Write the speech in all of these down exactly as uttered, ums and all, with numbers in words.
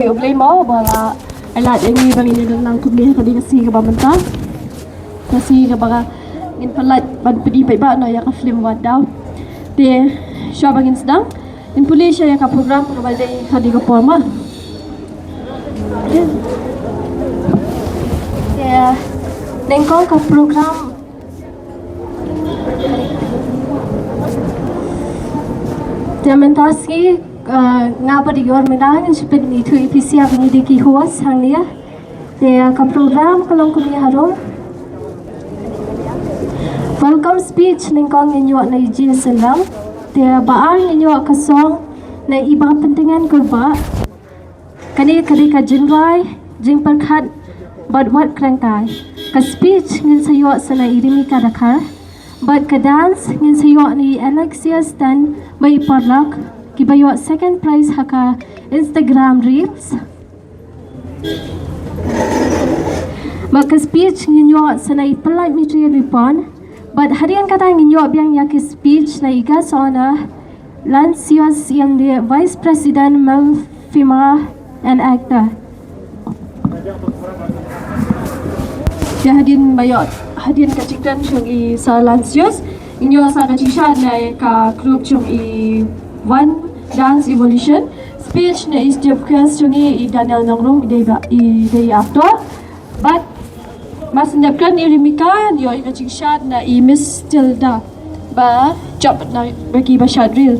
U Blei mo ba la ai lad ïa ngi ba ngin ïa don lang kumne ha kane ka sngi kaba mynta. Ka sngi kaba ngin pynlait ban pyni paidbah noh ïa ka film Wat Daw. Te shuwa ba ngin sdang, ngin pule sha ïa ka program kaba dei ha kane ka por mo. Te nyngkong ka program Te mynta sngi, uh, nga pat Ior Mynta ngan sa pynithuh ïa phi sha ba ngi dei ki host hangne. Te ka program ka long kumne harum. Welcome speech nyngkong ngin ïoh na i J Synram. Te ba ar ngin ïoh ka song na i Bah Pyntngen Kurbah. Kane ka dei ka jingrwai, jingpyrkhat bad wat kren tai. Ka speech ngin sa ïoh sa na i Rimika Dkhar. Bad ka dance ngin sa ïoh na i Alexia Stan bad i Paralok, kiba ïoh second prize ha ka Instagram Reels. Bad ka speech ngin ïoh sa na i Pyllait Mitri Ripon. Bad hadien kata ngin ïoh biang ïa ka speech na i Guest of Honour Lancius Ïamlieh, Vice President Male Female and Actor. Te hadien ba ïoh, hadien ka jingkren jong i Sir Lancius, ngin ïoh sa ka jingshad na ka group jong i One Dance Evolution. Speech na i Step Quest jong i, i Daniel Nongrum, i dei ba, i dei actor. Bad mar shen dep kren i Rimika, ïoh i ka jingshad na i Miss Tilda ba jop na ba ki ba shad reel.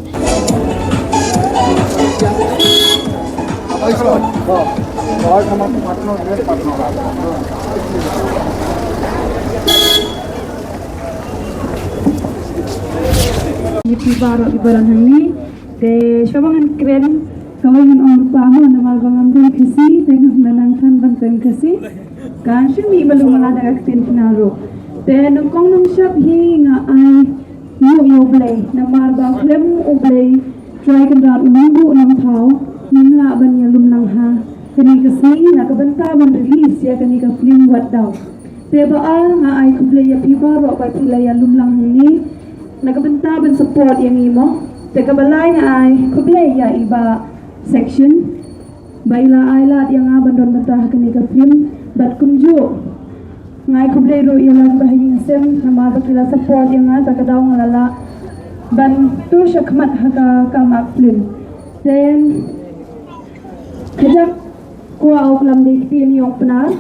Ïa phi baroh kiba don hangne. Te shuwa ba ngan kren, kawei ngan ong lypa mo, namar ba ngam don Khasi, te ngam da nang than ban kren Khasi. Kan shu mih malu mala da ka ktien Pnar ruh. Te nyngkong nyngshap hi nga ai nguh ïa U Blei, namar ba khlem U Blei Trai Kynrad u Nongbuh Nongthaw, ngim lah ban ïalum lang ha kane ka sngi na ka bynta ban release ïa kane ka film Wat Daw. Te ba ar nga ai khublei ïa phi baroh ba phi la ïalum lang hangne na ka bynta ban support ïa ngi mo. Te kaba lai nga ai khublei ïa i Bah Section ba i la ai lad ïa nga ban don bynta ha kane ka film. Bad kumjuh nga ai khublei ruh ïa la ki bahaïing hasem namar ba ki la support ïa nga, ta ka daw nga la lah ban tur shakhmat ha ka kam act film. Then ka jaka kwah u klam dei ktien ïong Pnar.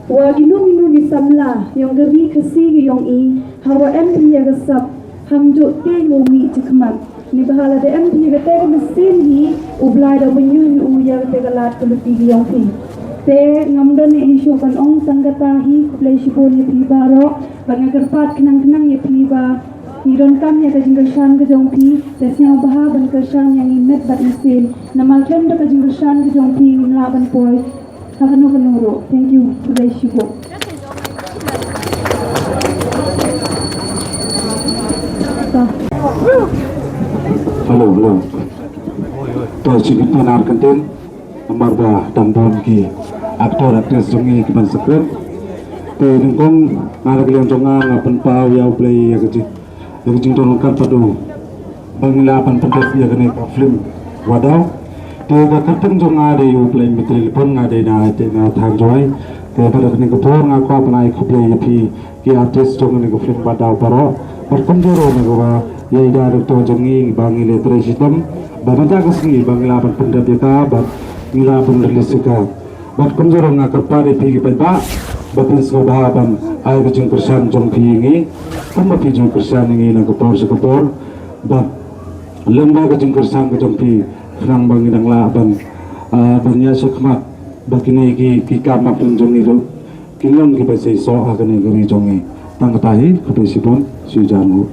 Wa kino kino ki samla ïong ka ri Khasi ki ïong i, ha wa em phi ïa ka sap, ham juh te ïong mih chakhmat. Ni ba ha la da em phi ïa kata ka mynsiem hi, U Blai da ban ïoh ïa u ïa kata ka lad ka lynti ki ïong phi. Te ngam don ei ei shuh ban ong tang kata hi, khublei shibun ïa phi baroh, bad nga kyrpad khnang khnang ïa phi ba ngi donkam ïa ka jingkyrshan ka jong phi, te sngewbha ban kyrshan ïa ngi met bad mynsiem. Namar khlem da ka jingkyrshan ka jong phi ngim lah ban poi ha kano kano ruh. Thank you. Khublei shibun. Hello, hello. To, shi kyntien ar kyntien. Namar ba dang don ki actor actress jong ngi ki ban sa kren. Te nyngkong nga na ka liang jong nga nga pynpaw ïa U Blei ïa ka jing, ïa ka jingdon ryngkat bad u ba ngi lah ban pyndep ïa kane ka film Wat Daw. Te ka kyrteng jong nga dei U Blei Mitri Lipon, nga dei na, dei na thaiñ Jowai. Te bad ha kane ka por nga kwah ban ai khublei ïa phi ki artist jong kane ka film Wat Daw baroh. Bad kumjuh ruh na kaba ïa i director jong ngi ba ngi la trei shitom ba mynta ka sngi ba ngi lah ban pyndep ïa ka bad ngi lah ban release ïa ka. Bad kumjuh ruh nga kyrpad ïa phi ki paidbah ba phin sngewbha ban ai ka jingkyrshan jong phi ïa ngi, kumba phi jingkyrshan ïa ngi na ka por sha ka por. Bad lyngba ka jingkyrshan ka jong phi khnang ba ngi dang lah ban, ah, ban ïa shakhmat ba kine ki, ki kam act film jong ngi ruh kin long kiba seisoh ha kane ka ri jong ngi. Tang kata hi, khublei shibun, shu jan nguh.